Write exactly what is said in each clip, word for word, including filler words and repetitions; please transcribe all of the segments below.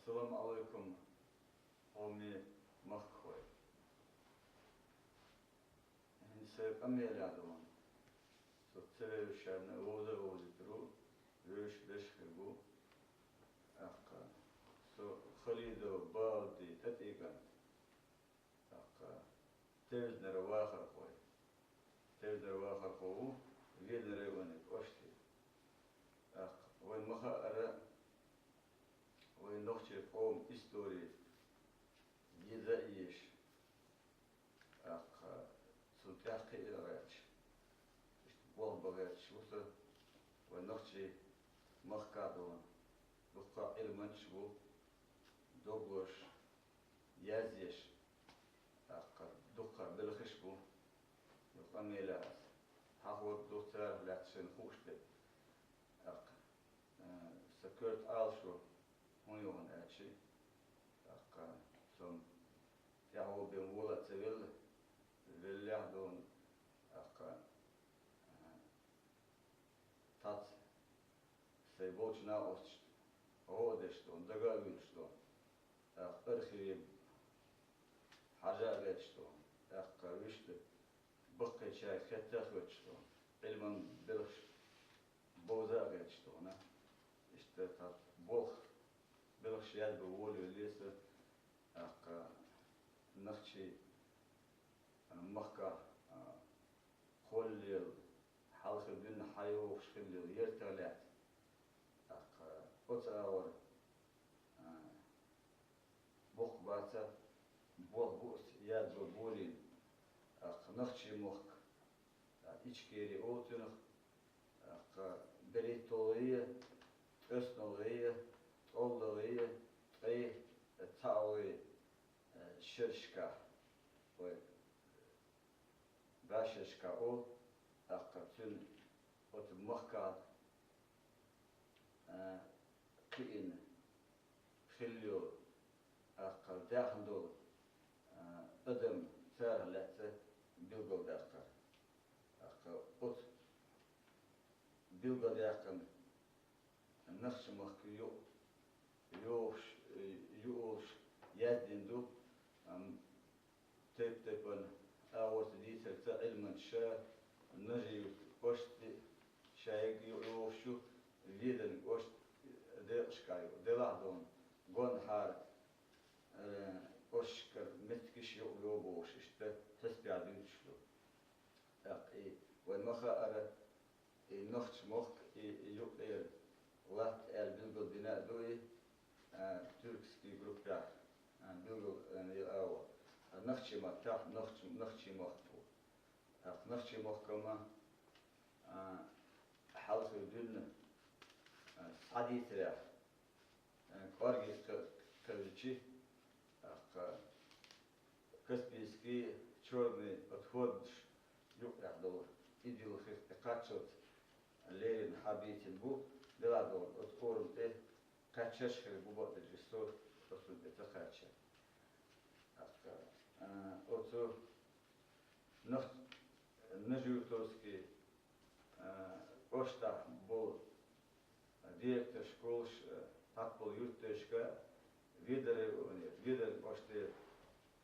Салам Ӏалайкум, хьоме махкахой. ХӀинца къамелехь ду ван. Со ца вевзачарна вовза а вовзийтар ву, вевзаш берш а хир бу. ТӀаккха со Халидов Баудди тӀатӀекъан. ТӀаккха Тевзнера вахархой. Тевзнера вахархо ву Веданан районан кӀоштан. ТӀаккха вайна ма хаъара, вай нохчий къоман истори деза а езаш. ТӀаккха цунна тӀехь кхиа а гӀерташ, иштта болх бан гӀерташ ву со, вай нохчий махкахь долу дуккха а Ӏилманчаш бу, дог лозуш, язъеш, тӀаккха дуккха а белхаш бу. Юха къамелехь ас хьахор ду царах лаьцна шайна хууш дерг. ТӀаккха, э, сан коьрта Ӏалашо хӀун ю хьуна аьлча, тӀаккха со тӀаьхьо бен вола а ца велла, веллехь а долу, тӀаккха, э, цхьацца сайн болчу накъосташна гӀо а деш долу, дага а вуьйлуш долу, тӀаккха архиве хьажа а гӀерташ долу, тӀаккха вуьшта баккхийчаьрга хетта а хоьттуш долу, Ӏилман белхаш бовза а гӀерташ долу, иштта цхьацца болх, белхаш язбан волавелла аса, тӀаккха нохчий махкахь, а, кхоллалла, хьалха дуьйна хьайогӀуш хилла яртах лаьцна. ТӀаккха оцу агӀор, а, боккха бац, болх бу аса язбан болийна. ТӀаккха нохчий мохк, а, Ичкери олу цунах, тӀаккха БерхӀитталгӀий, ТӀоьсналгӀий, ТӀоллалгӀий, ТӀай, ЦаӀалгӀий, э, шерашкахь, ой, бӀешерашкахь олу, тӀаккха цуьнан оцу махкахь, э, кхиъна хилла йолу, тӀаккха даьхна долу, э, адам царах лаьцна билгалдаьккхира. ТӀаккха оцу билгалдаьккхина нохчийн махка ю-, йогӀуш, ю олуш яздина ду, ам, тайп-тайпана агӀорца дийцарца Ӏилманчаша, Нажи-Юьртан кӀоштан шайга ю-, йогӀуш ю, Веданан кӀоштан декъашкахь ю, делахь а долу Гондахьара, э, кӀошташкара меттигаш ю-, йогӀуш, иштта хьесапехь дуьйцуш ду. ТӀаккха и вайна ма хаъара, и нохчийн мохк, и, и юккъера латта аьлла билгалдина а ду и, а, тюркский группехь, а, билгал, а, йо-, агӀо. А нохчийн маттахь нохч-, нохчийн мохк бу. ТӀаккха нохчийн мохк-м, а, хьалхара дуьйна, а, схьадийцарехь, э, кӀоргера кхе-, кхевлчи, тӀаккха Каспийский, Чёрный отходаш юккъехь долу и дилла хи-, и кхаччалц леррина хьабийцина бу, делахь долу оцу корам тӀе кхаьчнарш хир бу бакъдерг со, оцунна тӀе ца кхаьчча. ТӀаккха, э, оцу Нах-, Нажи-Юртовский, а, кӀоштахь болу директор школаш, а, тӀаккха болу юьртдешка, Веданан, Веданан кӀоштан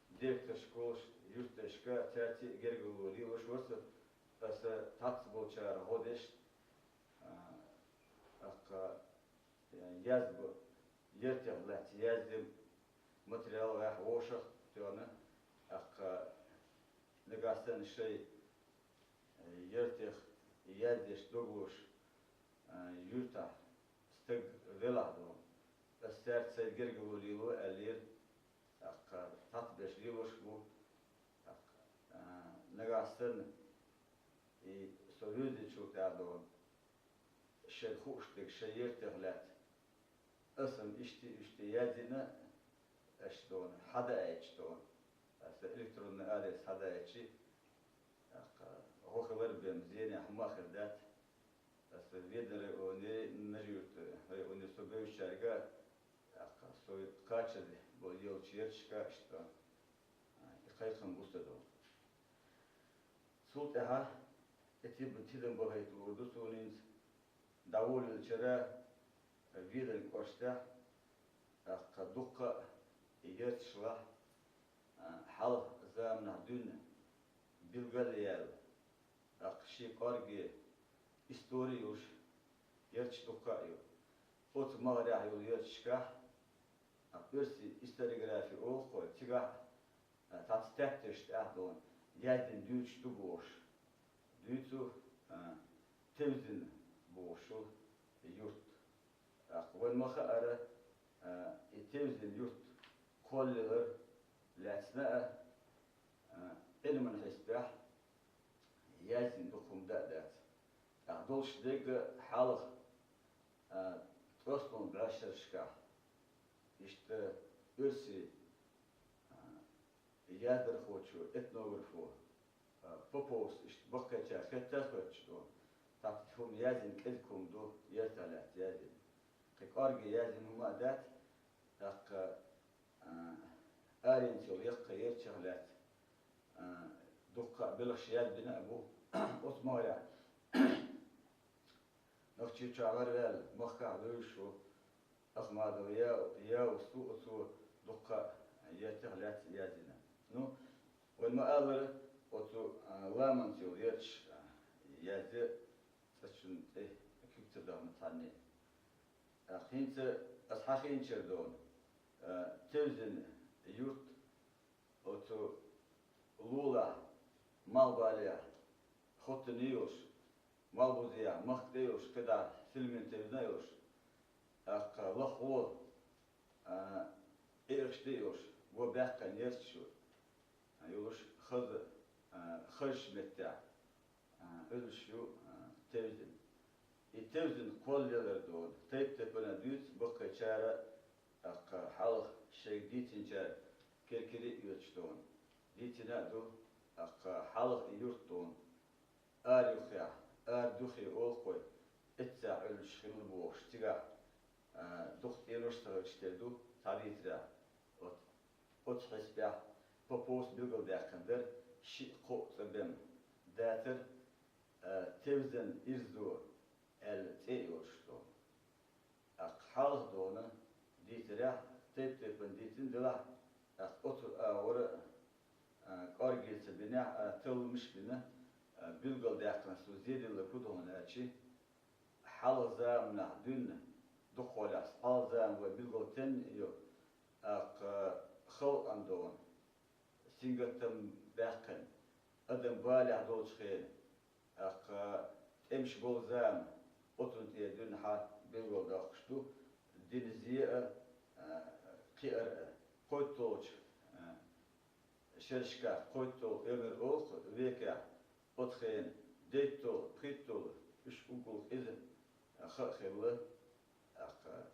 директор школаш, юьртдешка, цаьрца а гергарло лелош ву аса, аса цхьацца болчара гӀо деш, а, тӀаккха, а, язбан яртех лаьцна яздина материал вайх вовшах а тоьхна, тӀаккха нагахь санна шайн, э, яртех яздеш дог лозуш, э, юьртахь стаг велахь а долу, ас цаьрца сайн гергарло лело аьллера, тӀаккха цхьацца берш лелош бу, тӀаккха, э, нагахь санна, и со вевзачул тӀаьхьа долу шайн хууш дерг шайн яртех лаьцна. Аса-м иштта, иштта яздина, аша дона, хьадаийташ дона. Аса электронный адрес хьадаийтчи, тӀаккха гӀо хилар бен зенехь ма хир дац. Аса Веданан районе, Нажи-Юртан районе со бевзачаьрга, тӀаккха со кхачар бо-, йолчу ярташка иштта, а, и кхайкхам гуш ца до. Цул тӀаьхьа и тидам, тидам бахийта луур ду суна хӀинца. ДӀаволавеллачара Веданан кӀоштехь ТӀаккха дуккха а и ярташлахь, а, хьалха заманахь дуьйна билгал а яьлла, тӀаккха шен кӀорге истори йолуш ярташ дуккха а ю. Оцу магӀарехь йолу ярташкахь, а, оьрсийн историографи олу-кх вай, цигахь, а, цхьацца тептарш тӀехь долу яздина дуьйцуш ду бохуш, дуьйцу, а, Тевзин бохуш йолу юрт. ТӀаккха вайна ма хаъара, а, и Тевзин юрт кхоллалар лаьцна а, а, Ӏилман хьесапехь яздина дукха хӀума дан а дац. ТӀаккха долуш дерг а хьалха, а, ткъестон бӀешерашкахь, иштта оьрсийн, а, яздархочо, этнографо, а, Поповс иштта баккхийчара хетта а хоьттуш ду, цхьацца хӀума яздина, кӀезиг хӀума ду, яртах лаьцна яздина. Кхин кӀорге яздина хӀума а дац, тӀаккха, а, аренца йолу яккхий ярташах лаьцна, а, дуккха а белхаш яздина а бу оцу магӀарехь. Нохчийчохь ваьрваьлла, махкахь вевзаш ву Ахмадов Я-, Яус ву, оцо дуккха а яртах лаьцна яздина. Ну, вайна ма-аллара, оцу, а, ламанца йолу ярташ, а, язде цӀа чун тӀе куьг ца дахана цхьанне. А, хӀинца ас хьахийначара ду, а, Тевзин юрт оцу лулахь, малхбалехь, хоттуна йолуш, малхбузехь, махка тӀе йолуш, кхидӀа Силмин-Тевзина йолуш, тӀаккха лаххо, а, Ӏехаш тӀе йолуш, го баьккхина ярташ ю, а, йолуш хаза, а, хазачу меттехь, а, Ӏуьллуш ю, а, Тевзин. И Тевзин кхоллалар долу тайп-тайпана дуьйцу баккхийчара, тӀаккха хьалха шайга дийцинчара кер-кере а оьцуш долу. Дийцина а ду, тӀаккха хьалха и юрт долу. Ара юххехь, ара духе олу-кх вай, эццехь Ӏуьллуш хилла бохуш, цигахь, а, дукха цӀенош ца хилча тера ду, схьадийцарехь. Оц-, оцу хьесапехь Поповс билгалдаьккхина дара шиъ-кхоъ цӀа бен. Дацара, а, Тевзан ирзо аьлла цӀе а йолуш долу. ТӀаккха хьалха долу дийцарехь, тайп-тайпана дийцина делахь, тӀаккха оцу агӀора а, а, кӀорге ца бинехь а, талламаш а бина, а, билгалдаьккхина цу зеделларг хӀун ду хьуна аьлча, хьалха заманахь дуьйна, дукхахьолехь хьалха заман вай билгал тенна йо, тӀаккха халкъана долу сингаттам баьккхина, адам балехь долчу хенахь, тӀаккха тӀемаш болу зама, оцунна тӀе дуьйна хьан билгалдоккхуш ду, дина зе а, а, кхиар а, кхойтталгӀачу, а, шерашкахь, кхойтталгӀа, оймар олу-кх векехь, оцу хенахь, дейтталгӀа, пхийтталгӀа, уьш уггул къиза хаа хилла, тӀаккха,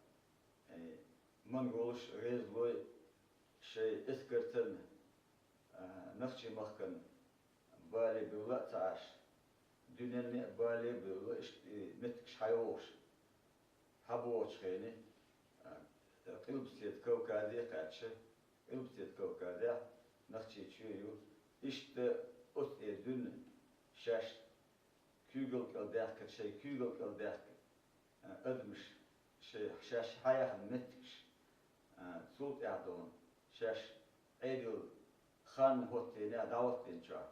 э, монголаш, гӀезалой шайн эскарца, а, Нохчийн махкана бале бевлла а ца Ӏаш, дуьненна а бале а бевлла, иштта и меттигаш хьайогӀуш, хьабогӀучу хенахь, а, Къилбаседа Кавказе а кхаьчча, Къилбаседа Кавказехь Нохчийчоь ю, иштта оцу тӀе дуьйна шаьш куьйгалла кӀел даьхкина, шайн куьйгалла кӀел даьхкина, а, адамаш шайн, шаьш хьаяьхна меттигаш, а, цул тӀаьхьа долу шаьш Ӏедал хан хӀоттийнехь, дӀахӀоттийначохь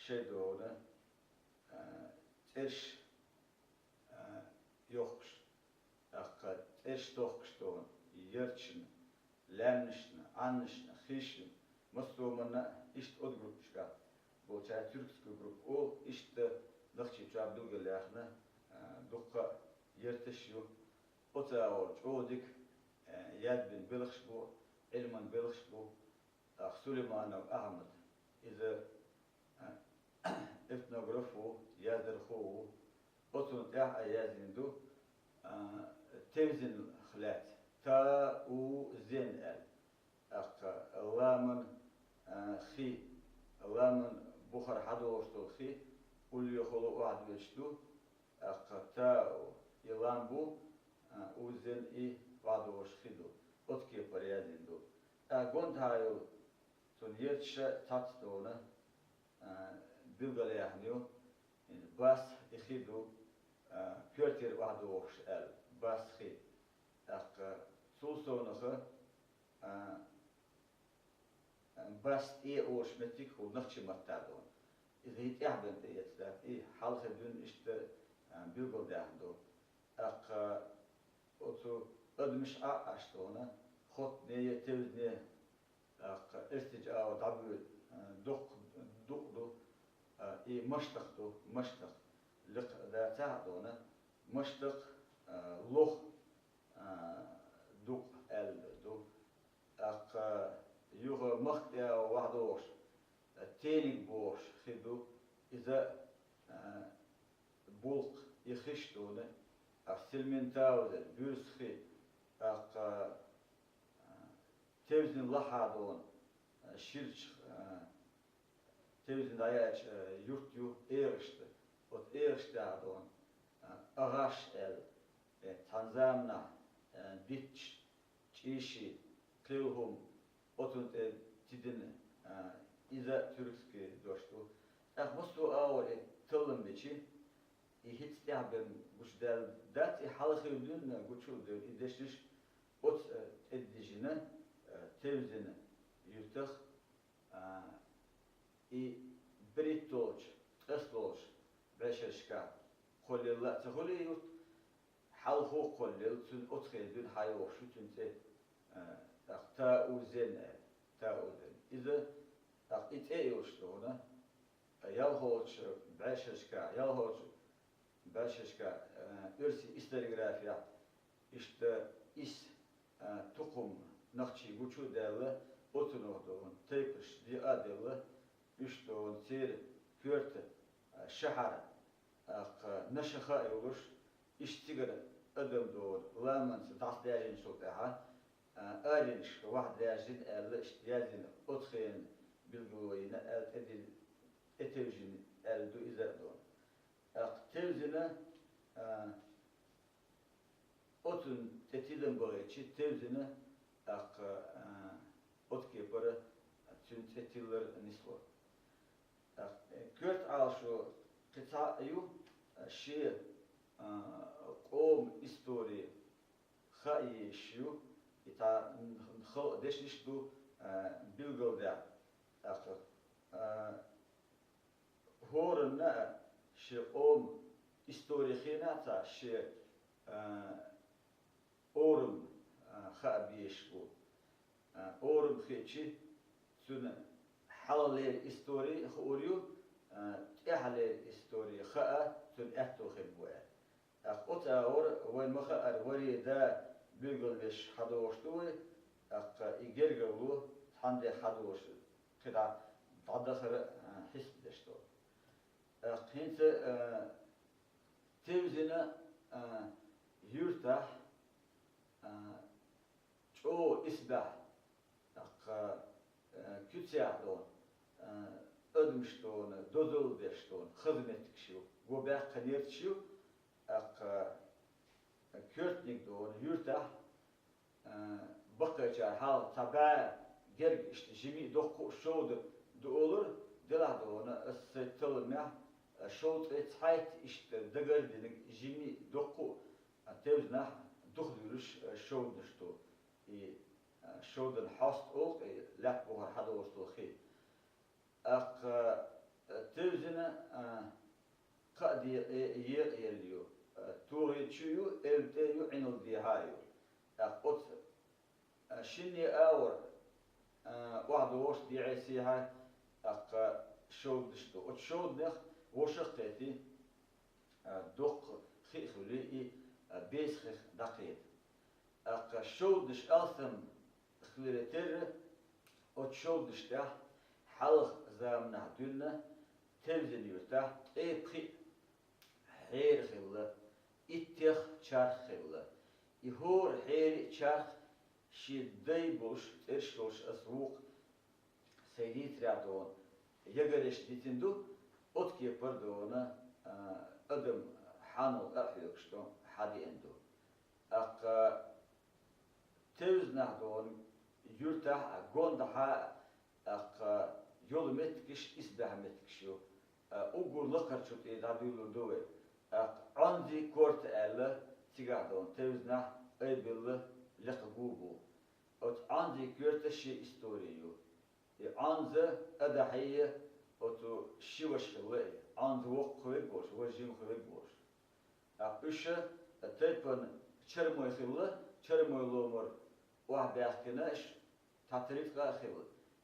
шайн долу, а, цӀераш, а, йохкуш, тӀаккха цӀераш тохкуш долу ярташна, лаьмнашна, Ӏаннашна, хишна, массо а манна иштта оцу группашкахь болчара, тюркская группа олу, иштта Нохчийчохь билгалъяьхна, а, дуккха а ярташ ю. Оцу агӀор чӀогӀа дика, а, язбина белхаш бу, Ӏилман белхаш бу. ТӀаккха Сулейманов Ахьмад, иза, а, этнограф ву, яздархо ву. Оцунна тӀехь а яздина ду, а, Тевзинах лаьцна, Та-У-Зен аьлла. ТӀаккха ламан, а, хи, ламан бухара хьадогӀуш долу хи уллехула охьадоьдуш ду. ТӀаккха Та-У и лам бу, а, У-Зен и охьадогӀуш хи ду. Оцу кепара яздина ду. ТӀаккха гонаха йолу цунна ярташа цхьацца долу, а, билгалъяьхна ю, Бас и хи ду, а, коьртера охьадогӀуш аьлла, Бас хи. ТӀаккха Цул совнаха, а, а, Баста Ӏе олуш меттиг хул нохчийн маттахь дона. Иза хӀинца тӀехь бен тӀеэцна дац, и хьалхе дуьйна иштта, а, билгалдаьхна ду. ТӀаккха оцу адамаш Ӏа а Ӏаш дона, хоттане я тевзане, тӀаккха эрсича агӀор дӀабуьйлу, а, дукх-, дукъ ду, а, и маштакх ду, маштакх. Лекха дацахь а дона, маштакх, а, лох, а, дукъ аьлла ду. ТӀаккха юха махка тӀе вахьа догӀуш, а, тениг бохуш хи ду, иза, а, булкх, и хиш дона, а, Сельментаузен, буьрса хи, тӀаккха, а, тевзина лахьа дона, а, ширачу, а, тевзина дӀаяьлча, а, юрт ю эгӀашна, оцу эгӀаш тӀехь дона, а, агӀаш аьлла, э, цхьана заманахь, а, дитташ, чӀийший, кхин хӀума, оцунна тӀе тидина, а, иза туьркски дош ду. ТӀаккха массо а агӀор и таллам бичи, и хӀинца тӀехь бен гучудаьлла дац, и хьалхе дуьйна гучу а девлла, и дешнаш оцу, а, тӀедижина, а, тевзина юьртах, а, и берхӀитталгӀачу, ткъесталгӀачу бӀешерашкахь кхоллаелла а ца хуьлу и юрт, хьалхо кхоллаелла, цуьнан оцу хенахь дуьйна хьайогӀуш ю цуьнан цӀе, а, тӀаккха Таузен аьлла, Таузен. Иза, тӀаккха и цӀе а йолуш дона, ялхолгӀачу бӀешерашкахь, ялхолгӀачу бӀешерашкахь, а, оьрсийн историографехь иштта исс, а, тукхум нохчий гучу а даьлла, оцунах дона тайпанаш декъа а делла, уьш дона церан коьрта, а, шахьар, а, кха, Нашаха а йолуш, иштта цигара адам дона ламанца дӀасадаьржинчул тӀаьхьа, а, аренашка вахьа даьржина аьлла, иштта яздина, оцу хенахь билгало йина аьлла, тӀедил-, тӀетевжина аьлла ду иза а дона. ТӀаккха тевзина, а, оцунна тӀе тидам бахийча, тевзина, тӀаккха, а, оцу кепара цуьнан цӀе тиллар нисло. ТӀаккха, э, коьрта Ӏалашо кхин цхьаъ ю, а, шен, а, къоман истори хаа езаш ю, и цхьа халкъан дешнаш ду, а, билгалдаьхна. ТӀаккха, а, хӀоранна а шен къоман истори хиъна а ца, шен, а, орам, а, хаа безаш бу. А, орам хиъча, цуьнан хьалхалера истори хуур ю, а, тӀаьхьалера истори хаа цуьнан аьтто хир бу аьлла. ТӀаккха оцу агӀор вайн ма-хаара варе да билгалвеш хьадогӀуш ду вай, тӀаккха и гергарло цхьаьна де хьадогӀуш кхидӀа дӀадахара, а, хьисап деш ду. ТӀаккха хӀинца, а, тевзина, а, юьртахь, а, чӀогӀа исбаьхьа, тӀаккха, а, куьцехь дона, а, адамаш дона, дозалла деш дона, хаза меттигаш ю, го баьккхина ярташ ю, тӀаккха, а, коьртаниг дона, юьртахь, а, баккхийчара хьалха цхьа бӀе герга иштта жимий а доккху а шовда ду олура, делахь дона, аса сайн талламехь, а, шовзткъе цхьайтта иштта дагардинарг жимий а доккху а, а, тевзанахь духадуьйлуш, а, шовданаш ду. И, а, шовдан хьоста олу-кх и лаьтта бухара хьадолуш долу хи. ТӀаккха, а, тевзина, а, кхаа декъе екъаелла ю, а, ТогӀий чу ю, Эвла тӀе ю, Ӏиналда дехьа а ю. ТӀаккха оцу, а, шинне агӀор, а, охьадогӀуш дехьа-сехьа, тӀаккха шовданаш ду. Оцу шовданех вовшах а кхетий, а, доккха хи а хуьлий, и, а, беса хих дӀакхета. ТӀаккха шовданаш алсам хиларе терра, оцу шовданаш тӀехь хьалха заманахь дуьйна Тевзина юьртахь ткъе пхиъ хьера хилла, иттех чарх хилла. И хӀора хьерий а, чарх шен дай болуш, цӀераш долуш аса вукху сайн дийцарехь дона, ягареш дитина ду, оцу кепара дона, а, адам хьанал а хьоьгуш ду, хьадеана ду. ТӀаккха Тевзанахь дона юьртахь а, гондахьа а, тӀаккха йолу меттигаш исбаьхьа меттигаш ю. А, уггар лакхарчу тӀе дӀадуьйлур ду вай. ТӀаккха Ӏонзи корта аьлла, цигахь дона Тевзанахь айбелла, лекха гу бу. Оцу Ӏанзин коьртан шен истори ю. И Ӏанза а дахьийя, оцу ши ваша хилла и. Ӏанза воккха хилла волуш, важа жима хилла волуш. ТӀаккха уьш тайпана чармой хилла, чармой ломара охьабаьхкина, ш-, цхьацца рицкъа а хилла.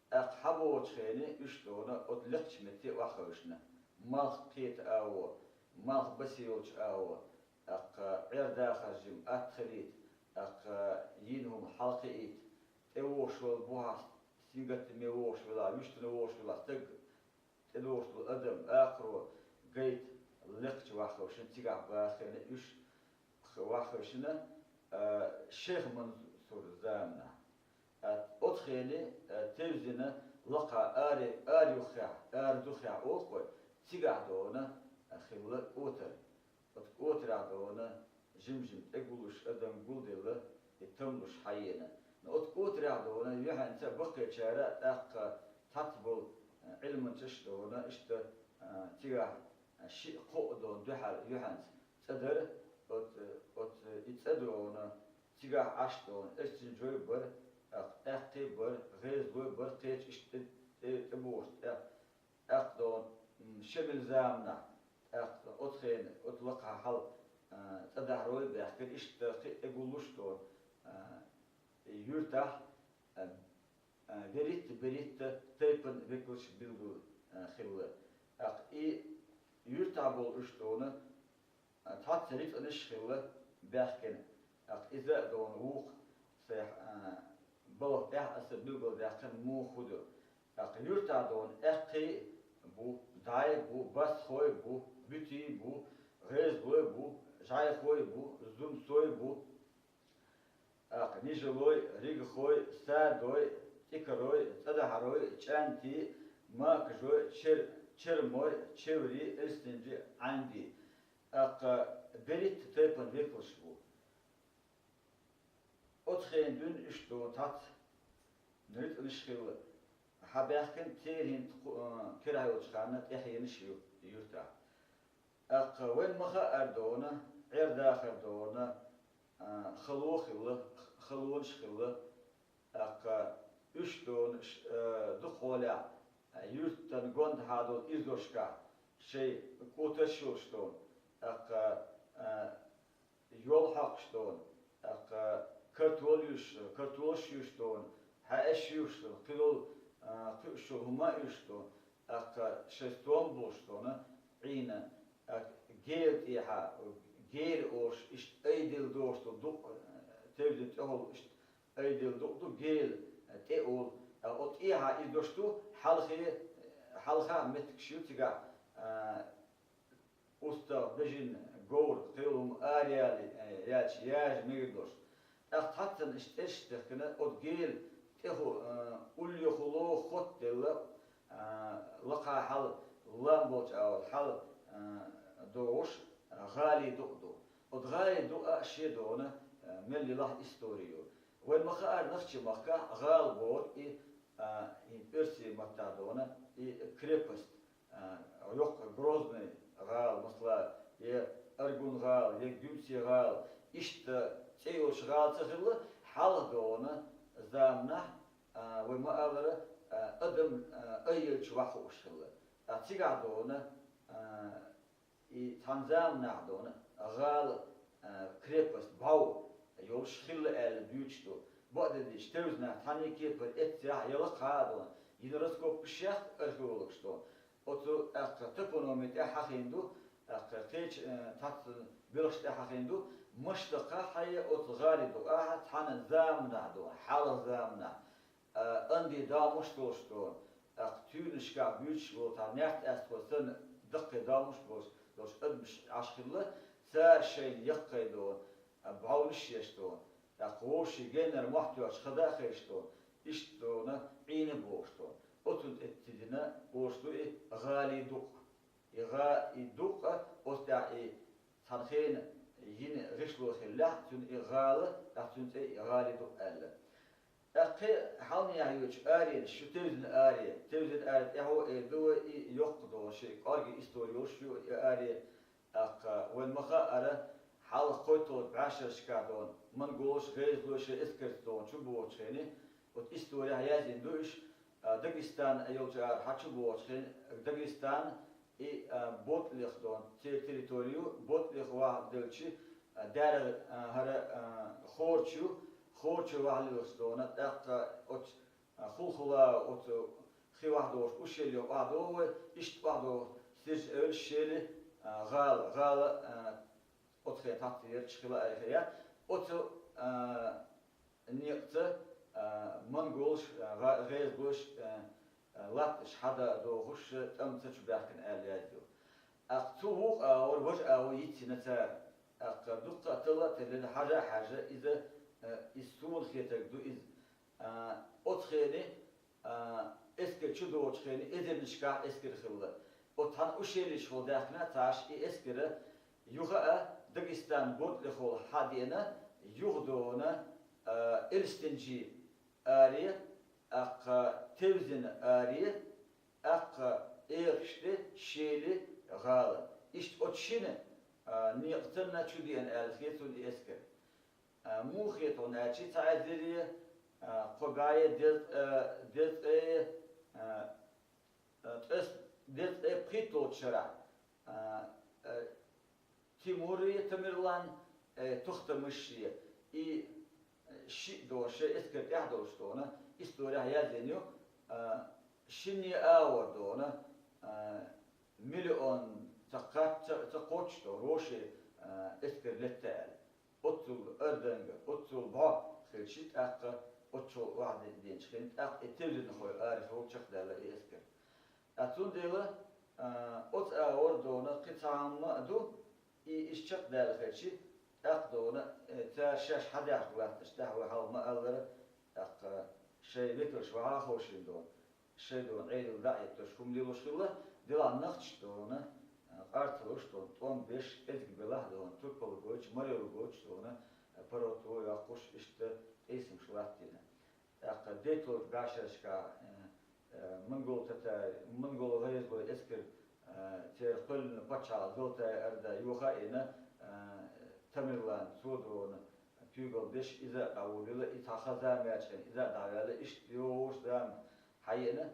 ТӀаккха хьабогӀучу хене уьш дона оцу лекхачу метте охьахевшина. Малх кхета агӀо, малх басе йолчу агӀо, тӀаккха Ӏер-дахар жима атта хилийта, тӀаккха йина хӀума хьалакхиийта, тӀевогӀуш волу бухахь сингаттаме вогӀуш велахь, вуьштина вогӀуш велахь, стаг тӀедогӀуш долу адам акхаро гайта лекхачу ваххавшина, цигахь бахийна уьш ваххавшина, а, шайх Мансур заманахь. А, оцу хене, а, тевзина лакха аре-, араюххехь, арадуххехь олу-кх вай, цигахь дона, а, хилла кӀотар. Оцу кӀотарехь дона жим-жим тӀегуллуш адам гулделла, и тамлуш хьаена. Но оцу кӀотарехь дона юьхьанца баккхийчара тӀаккха цхьацца болу, а, Ӏилманчаш дона, иштта, а, цигахь, а, шиъ-кхоъ дона дуьхьал юьхьанца цӀа дара, оцу, оцу и цӀа дона, цигахь Ӏаш дона, эрсинжой бара, а, аьккхий бара, гӀезалой бара, кхечу иштта тӀе-, тӀе-, тӀебогӀуш тӀе. ТӀаккха дона, м, Шемил заманахь, тӀаккха оцу хене, оцу лакхахь хьал, а, цӀа дахьарой баьхкира, иштта кхин а тӀегуллуш дона, а, и юьртахь, а, а, беритта-беритта тайпан векалш билггал, а, хилла. ТӀаккха и юьртахь болу уьш дона, а, цхьацца рицкъанаш хилла баьхкина. ТӀаккха иза а дона вукху сайх, а, балха тӀехь аса билгалдаьккхина муха хӀун ду. ТӀаккха юьртахь дона аьккхий бу, дӀай бу, басхой бу, буьтий бу, гӀезалой бу, жӀайхой бу, зумсой бу, тӀаккха нижалой, ригахой, садой, цӀикарой, цӀадахьарой, чӀантий, макажой, чер-, чермой, чеврий, эрсинжий, Ӏандий. ТӀаккха беритта тайпан векалш бу. Оцу хенан дуьйна уьш дона цхьацца рицкъанаш хилла. Хьабаьхкина церан хӀинца кху-, а, кирахь йолчу ханна тӀаьхьенаш ю юьртахь. ТӀаккха вайн ма-хаъара дона, Ӏер-дахар дона, а, хало хилла, халонаш хилла. ТӀаккха уьш дона ш-, а, дукха хьолехь, а, юьртан гондахьа долу ирзошкахь шайн кӀотарш йолуш дона. ТӀаккха, а, йол хьокхуш дона, тӀаккха картол юьш, картолаш юьш дона, хьаьш юьш дона, кхидолу, а, кхуьуш йолу хӀума а юьш дона, тӀаккха шайн стом болуш дона, Ӏийна, тӀаккха гела тӀехьа, гела олуш, иштта айделла догӀуш долу дукъ, а, тевзина тӀехула иштта айделла дукъ ду, гела, а, тӀе олу. А, оцу тӀехьа иза дош ду, хьалхе, хьалха меттигаш ю цигахь, а, устагӀ, бежана, говр, кхин хӀума араяьлла, э, яьлча яжа мегар долуш. ТӀаккха цхьаццанна иштта цӀераш а дехкина, оцу гела тӀехула, э, уллехула хотделла, э, лакхахь хьал лам болчу агӀор хьал, э, догӀуш, э, гӀалин дукъ ду. Оцу гӀалин дукъа а шен дона, э, мел елахь истори ю. Вайн ма-хаъара, нохчийн махкахь гӀала бохург и, э, и оьрсийн маттахь дона, и крепость. А, йоккха Грозный гӀала, масала, я Аргун-гӀала, я Гуьмсе-гӀала, иштта цӀе йолуш гӀала ца хилла, хьалха дона заманахь, а, вай ма-аллара, а, адам, а, айъелча ваха хууш хилла. А цигахь дона, а, и цхьана заманахь дона гӀала, а, крепость, бӀов йолуш хилла аьлла дуьйцуш ду. Бакъдерг дийцича, тевзанехь цхьана кепара эццехь я лакхахь а дона, йина раскопкаш яц археологаша дона. Оцу тӀаккха топономи тӀехь хьахийна ду, тӀаккха кхечу, э, цхьацца белхаш тӀехь хьахийна ду, маштакха хьайя оцу гӀалин дукъахь цхьана заманахь ду, хьалха заманахь, э, анди догӀмаш долуш ду, тӀаккха туьйранашкахь буьйцуш болу цхьа наьрт аьстхо санна даккхий догӀмаш болуш долуш адамаш Ӏаш хилла, цара шайна яккхий ду, э, бӀовнаш еш ду, тӀаккха вовшийн геннара мохь тоьхча хада а хезаш ду, иштта дона Ӏийна бохуш ду. Оцунна тӀе ца дина, олуш ду и гӀалин дукъ. И гӀа-, и дукъа, оцу тӀехь и цхьана хенахь йина гӀишло хиллехь, цуьнан и гӀала, тӀаккха цуьнан цӀе и гӀалин дукъ аьлла. ТӀаккха кхин хьалнехьа йоьдучу аренаш ю, тевзина аре, тевзина аре тӀаьхьо а эр ду вай, и йоккха долуш, и кӀорггера истори йолуш ю и аре. ТӀаккха вайн ма-хаъара, хьалха кхойтталгӀачу бӀешерашкахь дона, монголаш, гӀезалой шайн эскарца дона чубогӀучу хенахь, оцу исторехь яздина ду уьш, а, Дагестан йолчу ара хьан чубогӀучу хенахь, Дагестан и, а, БотлӀех дона, церан территори ю, БотлӀех вахьа делчи, а, даьргӀа, а, хӀара, а, Хорчу, Хорчу вахьа лелаш дона, тӀаккха оцу, а, хул-хула оцу хи охьадогӀуш, ущелье охьадогӀу вай, иштта охьадогӀу Сиржа-Эвлаш, Шели, а, гӀала, гӀала, а, оцу хенахь тӀаккха ярташ хила айхьа яц. Оцу, а, некъаца, а, монголаш, а, гӀа-, гӀезалойш, а, а, латтанаш хьада а дохуш, тӀамца чубаьхкина аьлла яздо. ТӀаккха цу вукху агӀор важа агӀо йицйина цара. ТӀаккха дуккха а талла а тиллина, хьажа а хьаьжна, иза, а, иза суна хетарг ду иза. А, оцу хенахь, а, эскар чудогӀучу хенахь эзарнашкахь эскар хилла. Оцу цхьана ущельешхула даьхкина ца Ӏаш и эскар, юха а Дагестан БотлӀехула хьадеана, юха дона, а, Эльстинджи аре, тӀаккха Тевзина аре, тӀаккха эгӀаш де Шели гӀала. Иштта оцу шина, а, некъаца чудеана аьлла хета суна и эскар. А, муха хета хьуна аьлча, цхьа эзаре, а, кхо бӀе дезткъе, а, дезткъе, а, а, ткъес-, дезткъе пхийтталгӀачу шарахь, а, а, Тимури, Тамерлан, э, Тохтамыши, и, э, шиъ дона, шайн эскар тӀехь долуш дона, исторехь яздина ю, а, шинне агӀор дона, а, миллион ца кхач-, ца, ца кхоччуш дона, роши, а, эскар летта аьлла. Оццул арданга, оццул бӀо хилчи, тӀаккха оццул охьадеъча хин, тӀаккха и тевзинхой арахула чекхдаьлла и эскар. Ткъа цундела, а, оцу агӀор дона кхин цхьа хӀума а ду, и иштта чекхдаьлла хилчи, тӀаккха дона, э, цара шаьш хьадаьхьарг латташ, тӀаьхьа вай хьалха ма-аллара, тӀаккха шайн векалш вахьа а ховшийна дона, шайн дона Ӏедал дӀа а этташ, хӀума лелош хилла, делахь нохчаш дона, а, къарцалуш дона, тӀом беш, кӀезиг белахь дона, турпалгойчу, маролгойчу дона, а, паргӀато йоккхуш, иштта къийсамаш латтийна. ТӀаккха дейталгӀачу бӀешерашкахь, э, э, монгол-татари, монгол-гӀезалойн эскар, э, церан кхоьллина пачхьалкх Золотая Орда йоха а йина, э, Тамерлан, цо дона, куьйгалла деш, иза а дӀаволавелла, и цхьа хан-зама яьлча хенахь, иза а дӀаваьлла, иштта йогӀуш зама хьаеана,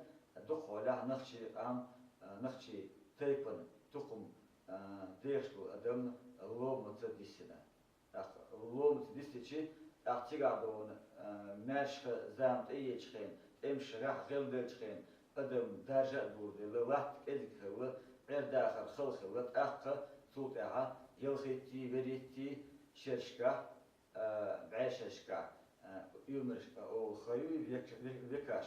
дукхахьолехь нохчийн къам, э, нохчийн тайпана, тукхам, э, дехаш долу адам ломаца диссина. ТӀаккха ломаца диссичи, тӀаккха цигахь дона, а, маьрша зама тӀеечу хенахь, тӀемаш гӀеххьа гӀелделчу хенахь, адам даржа а дузделла, латта кӀезиг хилла, Ӏер-дахар хала хилла, тӀаккха цул тӀаьхьа ялхиттий, вериттий шерашкахь, а, бӀешерашкахь, а, уьйрмарш, а, олу хан ю век-, век-, векаш.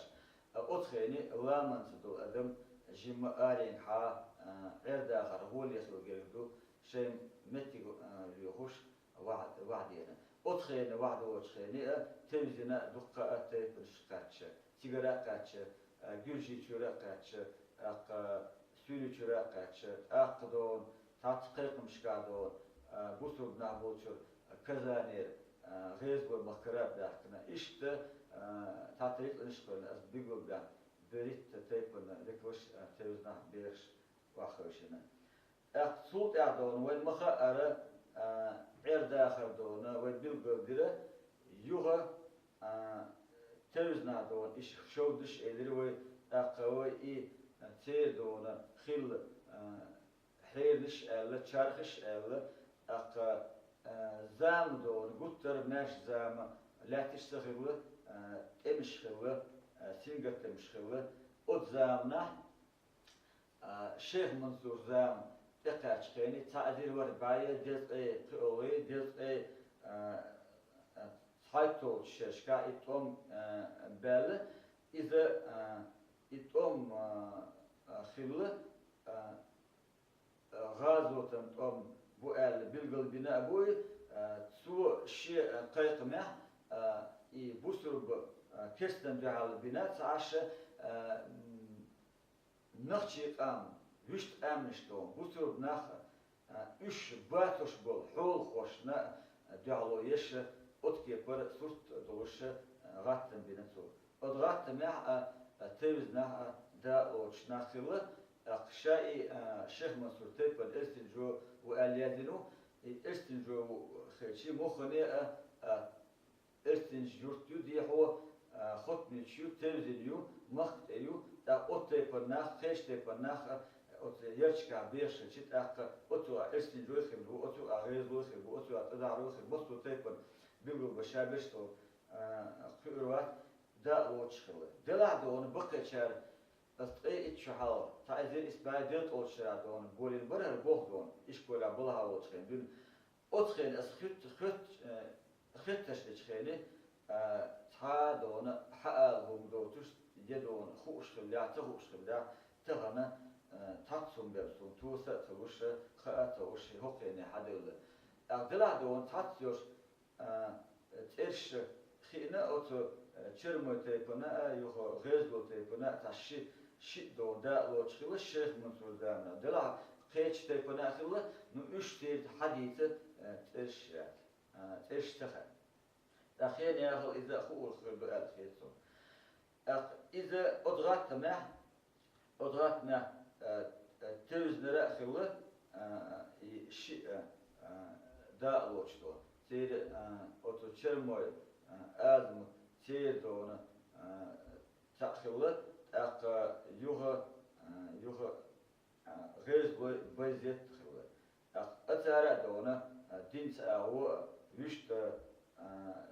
А, оцу хенахь ламанца долу адам жимма аренгахьа, а, Ӏер-дахар гӀоле хила герга ду, шайн меттиг, а, лоьхуш, вахь-, вахьдеана. Оцу хенахь вахьдолучу хенахь а, тевзина а дуккха а тайпанаш кхаьчча, цигара а кхаьчча, а, Гуьржийчуьра а кхаьчча, тӀаккха Суьйрийчуьра а кхаьчча, тӀаккха дона, цхьацца кхайкхамашкахь дона, а, бусурба нах болчуьра, а, Казанера, а, гӀезалойн махкара а баьхкина. Иштта, а, цхьацца рицкъанаш а кхоьллина, ас билгал баьхна, беритта тайпана векалш а, тевзанах, бехаш охьахевшина. ТӀаккха цул тӀаьхьа дона вайн ма-хаъара, а, Ӏер-дахар дона вай билггал дира, юха, а, тевзанах дона, иштта шовдаш а элира вай, тӀаккха вай и, а, церан дона хилла, а, хьернаш а аьлла, чархаш а аьлла, тӀаккха, а, зама дона, гуттар а маьрша зама, лаьтташ ца хилла, а, тӀемаш хилла, а, сингаттамаш хилла, оцу заманахь, а, Шайх Мансур зама тӀекхаьчча хенахь, цхьа эзар ворхӀ бӀе дезткъе кхоалгӀа, дезткъе, а, а, цхьайтталгӀачу шерашкахь и тӀом, а, баьлла, иза, а, и тӀом, а, а, хилла, а, а, гӀазотан тӀом бу аьлла билгал бина а бу и, а, цо шен, а, кхайкхамехь, а, и бусурба, а, керстан дуьхьал бина ца Ӏаш, а, м, нохчийн къам, вуьшта къаьмнаш дона, бусурба нах, а, уьш боцуш болу хьолахошна дуьхьало еш, оцу кепара сурт долуш, а, гӀаттам бина цо. Оцу гӀаттамехь а, а, тевзанах а, дакъалоцуш нах хилла, тӀаккха ша и, а, Шайх Мансур тайпана Эльстинджо ву аьлла яздина ву, И Эрстинжой ву хилчи, муххане а, а, Эрстинжа юрт ю дехьо, а, хотмичу ю, тевзина ю, махка тӀе ю, тӀаккха оцу тайпана нах, кхечу тайпана нах а, оцу ярташкахь бехаш хилчи, тӀаккха оцу а Эрстинжой хир бу, оцу а ГӀезалой хир бу, оцу а ТӀадахьарой хир бу, массо тайпана билгалбан ша берш долу, а, кхуьур вац, дакъа лоцуш хилла. Делахь а дона баккхийчара, аса ткъе итт шо хьалха, цхьа эзар исс бӀе дезткъалгӀачу шарахь дона, болийна бара хӀара болх дона, ишколехь балхахь волчу хенахь дуьйна. Оцу хенахь аса хуьт-, хуьт-, э, хеттарш дечу хенахь, а, цхьа а дона хьаала хӀума доцуш, я дона хууш хиллехь, ца хууш хиллехь, тахана, э, цхьацца хӀума бен суна тоса а ца луш, хаа а ца луш, хӀокху хенахь хьаделла. ТӀаккха делахь а дона цхьацца йолуш, а, цӀераш хиъна оцу, а, Чермой тайпана а, юха ГӀезалой тайпана а, цхьа ши, шиъ дона дакъа лоцуш хилла Шайх Мансур заманахь. Делахь кхечу тайпана а хилла, ну, уьш церан хьадийца, а, цӀераш яц, а, цӀераш ца хаьа. ТӀаккха хенахь яхал иза а хуур хир ду аьлла хета суна. ТӀаккха иза оцу гӀаттамехь, оцу гӀаттамехь, а, а, тевзинара а хилла, а, и шиъ, а, дакъа лоцуш дона. Церан, а, оцу Чермой, а, Азамат, церан дона, а, цхьаъ хилла, тӀаккха юха, а, юха а, ГӀезалой Байзет хилла. ТӀаккха цара а дона, а, динца агӀо а, вуьшта, а,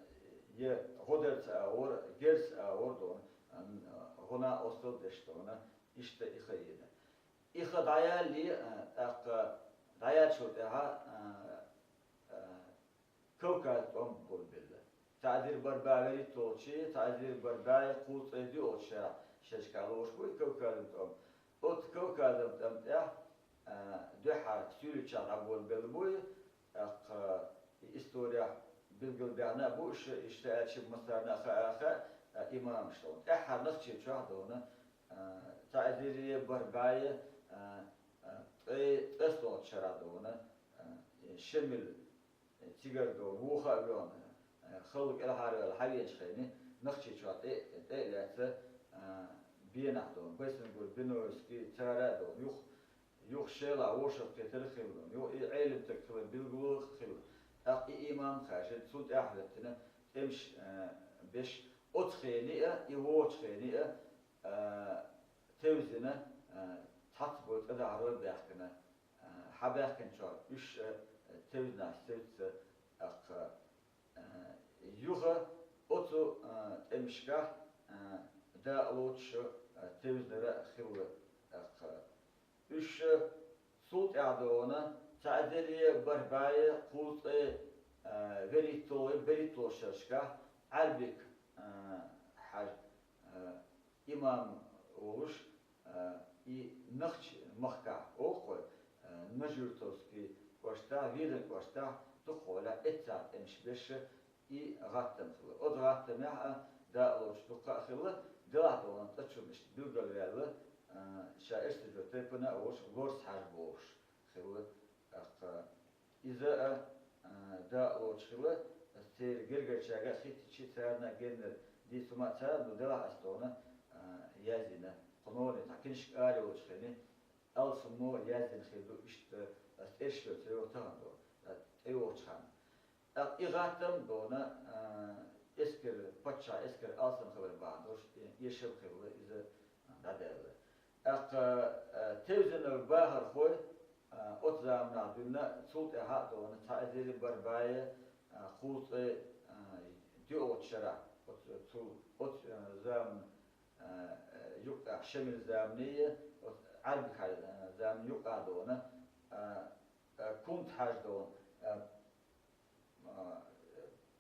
я гӀодарца агӀор а, герзаца агӀор а дона, а, гӀо-накъосталла деш дона, иштта и ха йина. И ха дӀаяллий, а, тӀаккха дӀаяьллачул тӀаьхьа, а, а, Кавказан тӀом болабелла. Цхьа эзар бархӀ бӀе вуьрхӀитталгӀачу, цхьа эзар бархӀ бӀе кхузткъе диъалгӀачу шарахь шерашкахь лоруш бу и Кавказан тӀом. Оцу Кавказан тӀом тӀехь, а, дуьххьара суьйлича дӀаболабелла бу и, тӀаккха и историяхь билгалбаьхна а бу уьш, иштта аьлча массарна а хаа, хаа, а, имамаш дона. ТӀаьххьара Нохчийчохь дона, а, цхьа эзар бархӀ бӀе, а, а, ткъе, ткъесталгӀачу шарахь дона, а, Шемил цигара дона, вуха а воьхна, халла кӀелхьарваьлла хьавеанчу хенахь, Нохчийчохь тӀе, тӀе а лаьцна, а, бенахь дона, Байсангур, Биноевский, цара а дона, юха, юха Шелахь вовшахкхетар а хилла дона, юха и Ӏелам стаг хилар билгало а хилла. ТӀаккха и имам а хаьржина, цунна тӀаьхьахӀоьттина, тӀемаш, а, беш, оцу хене а, и вогӀучу хене а, а, тевзина, а, цхьацца болу тӀадахьарой баьхкина, а, хьабаьхкинчохь уьш, а, тевзинехь севцца, тӀаккха, а, юха оцу, а, тӀемашкахь, а, дакъа лоцуш, а, тевзинара а хилла, тӀаккха. Уьш, а, цул тӀаьхьа дона, цхьа эзар бархӀ бӀе кхузткъе, а, вуьрхӀитталгӀа, берхӀитталгӀачу шерашкахь Ӏарбик, а, хьаьж, а, имам волуш, а, и нохчийн махкахь, олу-кх вай, а, Нажи-Юртовский кӀоштахь, Ведан кӀоштахь, дукхахьолехь эццахь тӀемаш беш и гӀаттам хилла. Оцу гӀаттамехь а дакъа лоцуш дуккха а хилла, делахь дона цӀа чу иштта билгалваьлла, а, ша эрсаджо тайпана а волуш, Лорс-Хьаьжа бохуш хилла, тӀаккха иза а, а, дакъа лоцуш хилла, аса церан гергарчаьрга а хӀиттичи, царна а геннара дийца хӀума а царна ду, делахь аса тхуна, а, яздина. Кху нохчийн цхьа книшка ара йолчу хенахь, алсаммо яздина хир ду, иштта аса тӀе ца йогӀу тахана ду, тӀейогӀучу ханна. ТӀаккха и гӀаттам а дона, а, эскар, паччахьан эскар алсам хилар бахьана долуш, эшам хилла иза дӀадаьлла. ТӀаккха, а, тевзинарг бахархой, а, оцу заманахь дуьйна, цул тӀаьхьа а дона, цхьа эзар бархӀ бӀе, а, кхузткъе, а, диъалгӀачу шарахь, оцу, цул, оцу, а, заман, а, а, юккъехь Шемил заманийн, оцу Ӏарбик хьаьжа, а, заманийн юккъехь дона, а, а, Кунта-Хьаьжа дона, а, а,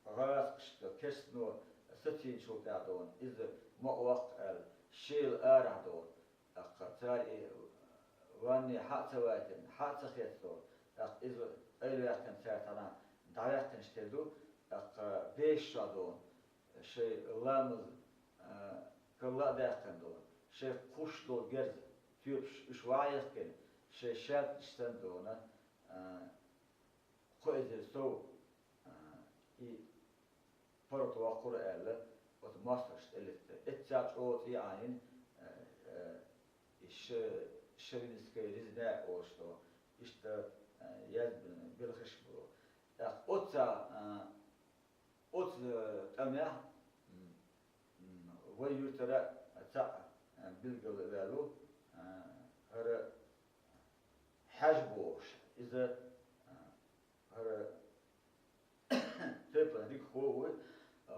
гӀазкхашка керстано сацийначул тӀаьхьа дона, иза ма ваккха аьлла, Шелан арахь дона, тӀаккха цара и ванне хьа а ца вайтина, хьа а ца хецна дона, тӀаккха иза къайлаваьккхина цара цхьанхьа дӀаваьккхинчу тера ду, тӀаккха бешаш чохь дона, шайн ламаз, а, карла а даьккхина дона, шайн кхуьш долу герз, тоьпаш уьш ваха яхкина, шайн шаьрташ санна дона, а, кхо эзар сов, а, и паргӀат воккхура аьлла, оцу мостагӀашна тӀелетта. Эццахь чӀогӀа цӀий Ӏанийна, а, а, и ш-, шовинистская резня олуш долу. Иштта яздина белхаш бу. ТӀаккха оццахь, а, оцу, э, тӀамехь, м, м, вай юьртара цхьаъ, э, билгал ваьлла, э, хӀара Хьаьжа бохуш. Иза, э, хӀара тайпана дика хо ву, э,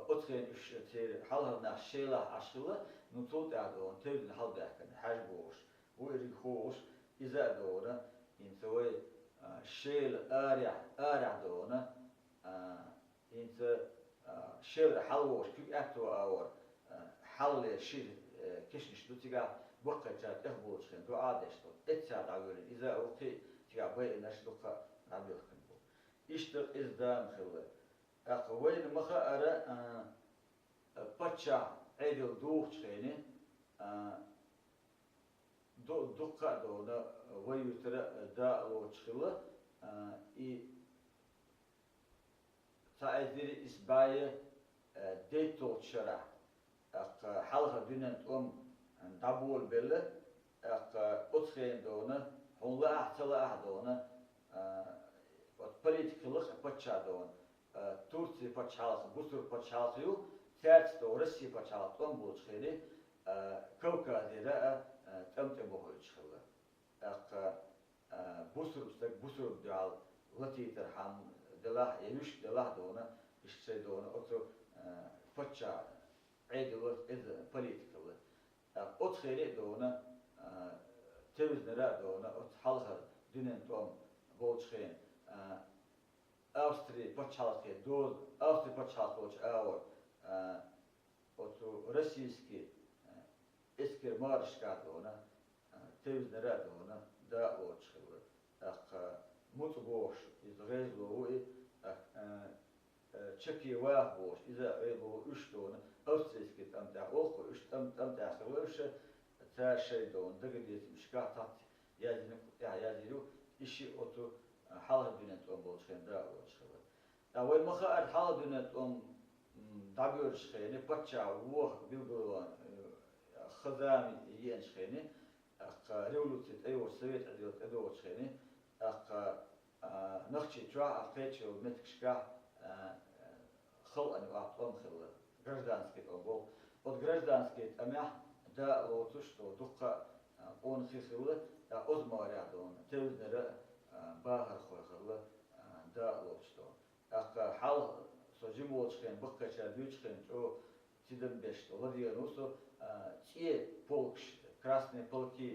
оцу хенахь уьш церан хьалхара нах Шелахь Ӏаш хилла, ну, цул тӀаьхьа догӀу, тевзина хьалабаьхкина, Хьаьжа бохуш ву, и дика хо волуш, иза а догӀу, хӀинца вай, э, Шела арахь, арахь догӀу, э, ХӀинца, а, Шелара хьалавогӀуш куьг аьтту агӀор, а, хьалале шира, э, кешнаш ду цигахь, баккхийчара тӀехболучу хенахь дуӀа а деш ду. Эццахь дӀавоьллина иза а ву, кхин а цигахь байинарш дуккха а дӀабоьхкина бу. Иштта къиза дама хилла. ТӀаккха вайна ма-хаъара, а, паччахь Ӏедал духучу хенахь, а, ду-, дуккха а догӀу, вай юьртара, а, дакъа лоцуш хилла, а, и Цхьа эзар исс бӀе, э, дейтталгӀачу шарахь, тӀаккха хьалха дуьненан тӀом дӀаболабелла, тӀаккха оцу хенахь догӀу, хьуна лаахь а, ца лаахь а догӀу, э, оцу политика хилла-кх паччахь догӀу, э, Турци пачхьалкх, бусург пачхьалкх ю, цаьрца догӀу Росси пачхьалкх тӀом болчу хенахь, э, Кавказера а, э, тӀам тӀе бохуьйтуш хилла. ТӀаккха, а, бусург стаг бусург дуьхьал латийтархьама делахь, я вуьшта делахь а догӀу, иштта шайн догӀу оцу, а, паччахь Ӏедало иза политика хилла. ТӀаккха оцу хенахь а догӀу, а, тевзинарш а догӀу, оцу хьалхара дуьненан тӀом болчу хенахь, а, Австри пачхьалкхе доза, Австри пачхьалкх волчу агӀор, а, оцу российский, а, эскар маршашкахь догӀу, а, тевзинарш а догӀу, дакъа лоцуш хилла. ТӀаккха Муцу бохуш, иза гӀезало ву и, а, а, а, Чаки Ваха бохуш, иза а гӀезало ву, уьш догӀу, австрийский тӀам тӀехь, оха уьш тӀам, тӀам тӀехь хилла уьш, цара шайн догӀу дагадеъчу меттигашкахь цхьацца яздинарг тӀехь яздийр ю, и шиъ оцу, а, хьалха дуьненан тӀом болчу хенахь дакъа лоцуш хилла. Ткъа вай ма-хаъара, хьалха дуьненан тӀом, м, дӀабоьлхучу хенахь, паччахь воха билгалван, э, хан-зама еанчу хенахь, тӀаккха революци тӀейогӀуш, совет Ӏедал тӀедогӀучу хенахь, тӀаккха, а, Нохчийчохь а, кхечу меттигашкахь, а, халкъана юкъахь тӀом хилла, гражданский тӀом боху. Оцу гражданский тӀамехь дакъа лоцуш долу дуккха а, а, къонахий хилла, тӀаккха оцу махкарехь догӀу, тевзинарш а, а, бахархой хилла, а, дакъа лоцуш долу. ТӀаккха хьалха со жима волчу хенахь, баккхийчара дуьйцучу хенахь чӀогӀа тидам беш, ладегӀна ву со, а, цӀе полкаш, красные полки,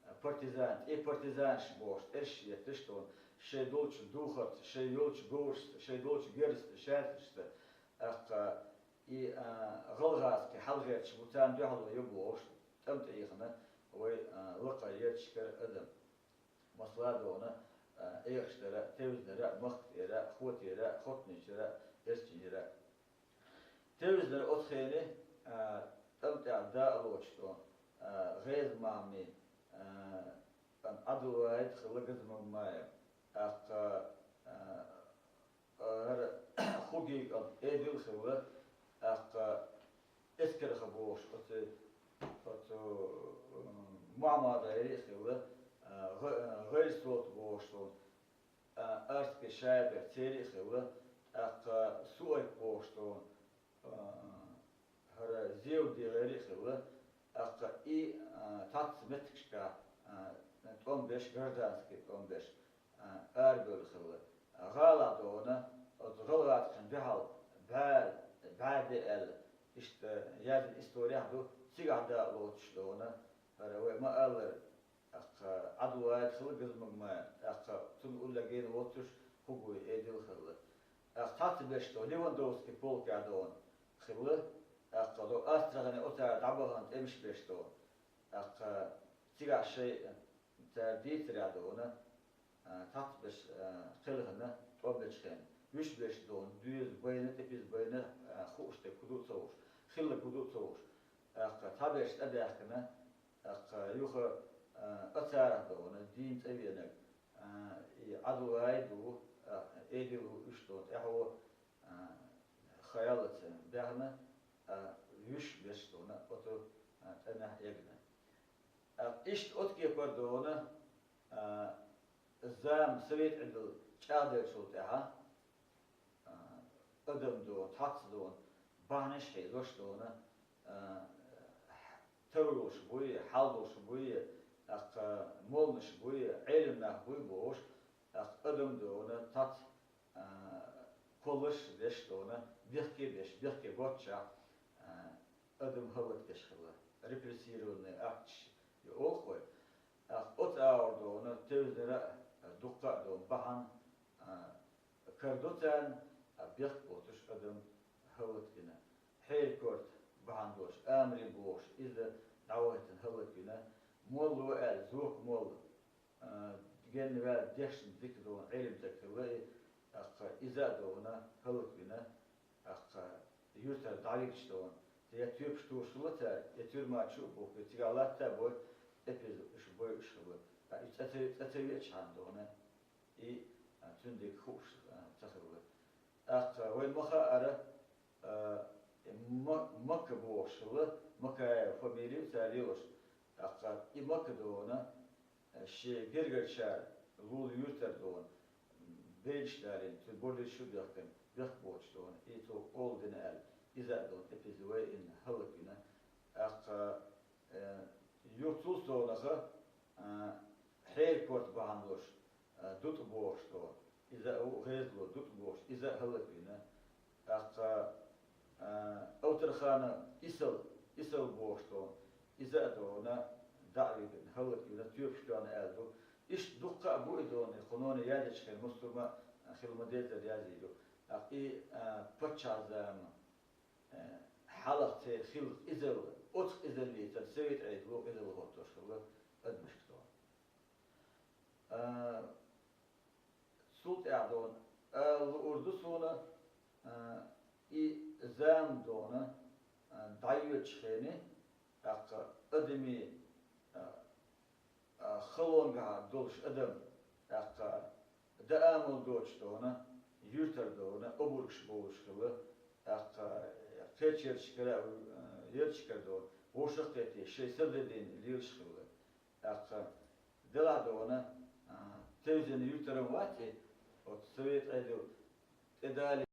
а, партизан, цӀе партизанаш бохуш, тӀерш етташ долу, шайн долчу духарца, шайн йолчу говрашца, шайн долчу герзашца, шаьрташца. ТӀаккха и, а, гӀалгӀазкхий хьалагӀерташ бу, царна дуьхьало ю бохуш, тӀам тӀе ихна вай, а, лакхара ярташкара адам. Масала догӀу, а, Ӏехаш дара, тевзинарш а, махка тӀера а, хӀоттера а, хоттанчара а, эрчинера а. Тевзинарш оцу хенахь, а, тӀам тӀехь дакъа лоцуш долу, а, ГӀеза-Махьамми, а, Ӏабдул-ВахӀид хилла, Газмагомаев. ТӀаккха, а, хӀара Хугий кӀант Эдил хилла, тӀаккха эскарха бохуш оцу, оцу, м, Мухьаммад-ГӀайри а хилла, а, гӀа-, а, ГӀайр-Солта бохуш долу, а, Арский Шайбех церан а хилла, тӀаккха Суайп бохуш долу, а, хӀара Зевди-ГӀайри а хилла, тӀаккха и, а, цхьацца меттигашкахь, а, тӀом беш, гражданский тӀом беш, а, арабевлла хилла. ГӀалахь догӀу, оцу гӀалгӀазкхийн дуьхьал бӀаьра, бӀаьрде аьлла, иштта яздина исторехь ду, цигахь дакъа лоцуш догӀу, хӀара вай ма-аллара, тӀаккха Ӏабдул-ВахӀид хилла, Газмагомаев, тӀаккха цунна уллехь гена воцуш Хугий Эдил хилла. ТӀаккха цхьацца берш догӀу, Левандовский полкехь догӀу хилла, тӀаккха догӀу Астрахане оцара дӀабахана тӀемаш беш догӀу. ТӀаккха цигахь шайн цара дийцарехь догӀу, а, цхьацца берш, а, кхелхина тӀом бечу хенахь. Вуьш берш догӀу, доьза байна, тӀепиза байна, а, хууш дерг хӀун ду а ца хууш, хилларг хӀун ду а ца хууш. ТӀаккха цхьаберш тӀебаьхкина, тӀаккха юха, а, оцарах догӀу, дийна цӀа веанарг, а, и Ӏабдул-ВахӀид ву, а, Эдил ву, уьш догӀу, тӀаьхьо, а, хаяллаца баьхна, а, вуьш берш догӀу, оцу, а, тӀамехь эгна. А, иштта оцу кепара догӀу, а, Зама, совет Ӏедал чӀагӀделчул тӀаьхьа, а, адам дона, цхьацца дона, бахьанаш хьийзош дона, а, таро йолуш буй, хьал долуш буй, тӀаккха молланаш буй, Ӏелам нах буй бохуш, тӀаккха адам дона, цхьацца, а, кхолларш деш дона, бехке беш, бехке боццушехь, а, адам хӀаллакдеш хилла, репрессированный акташ ю олу вай. ТӀаккха оцу агӀор дона, тевзанера а, дуккха а дона бахьана, а, карадо царна, а, бехк боцуш адам хӀаллаквина. Хьеран корта бахьана долуш, амарий бохуш, иза дӀавахийтина хӀаллаквина. Молла ву аьлла, зока молла, а, генна ваьлла, дешна дика дона Ӏелам стаг хилла и, тӀаккха иза а дона хӀаллаквина. ТӀаккха юьртара дӀавигча дона, я тоьпаш тухуш хилла цара, я тюрьма чу а бухкий, цигахь латта а бой, эпиза уьш бойуш хилла. ТӀаккха и цӀа ца, цӀа ца веачхьана дона, и, а, цуьнан дика хууш, а, ца хилла. ТӀаккха вайна ма хаъара, а, Ма-, Макка бохуш хилла, Макаев фамилия ю цара лелош. ТӀаккха и Макка дона, шен гергарчара лулу юьртара дона, бейлаш далийна, цуьнан боллуьйш шу бехкана, бехк боцуш дона, и цо къола дина аьлла, иза а дона, эпиза вай инна хӀаллаквина. ТӀаккха, э, юха цул совнаха, а, хьеран корта бахьана долуш, а, дутӀа бохуш дона, иза а ву гӀезало, дутӀа бохуш, иза а хӀаллаквина. ТӀаккха, а, Овтархана Исал, Исал бохуш дона, иза а дона, дӀа а вигна, хӀаллаквина, тоьпаш тоьхна аьлла ду. Иштта дуккха а бу и дона, кху нуна язйечу хенахь муьлхха а хила ма-деззара язйийр ю. ТӀаккха и, а, паччахьан зама, а, хьалха церан хилла къизалла, оцу къизаллица совет Ӏедало къизалла хӀоттош хилла адамашка дона. А, Цул тӀаьхьа дона, ала луур ду суна, а, и зама дона, а, дӀайоьдучу хене, тӀаккха адамийн, а, а, халонгахьа долуш адам, тӀаккха даамал доцуш дона, юьртара дона, обаргаш бовлуш хилла, тӀаккха кхечерчу кара а, ярчу кара дона, вовшах а кхетий, шайн са дедийна лелаш хилла. ТӀаккха делахь а дона, а, тевзина юьртара вац и, оцу совет Ӏедал тӀедали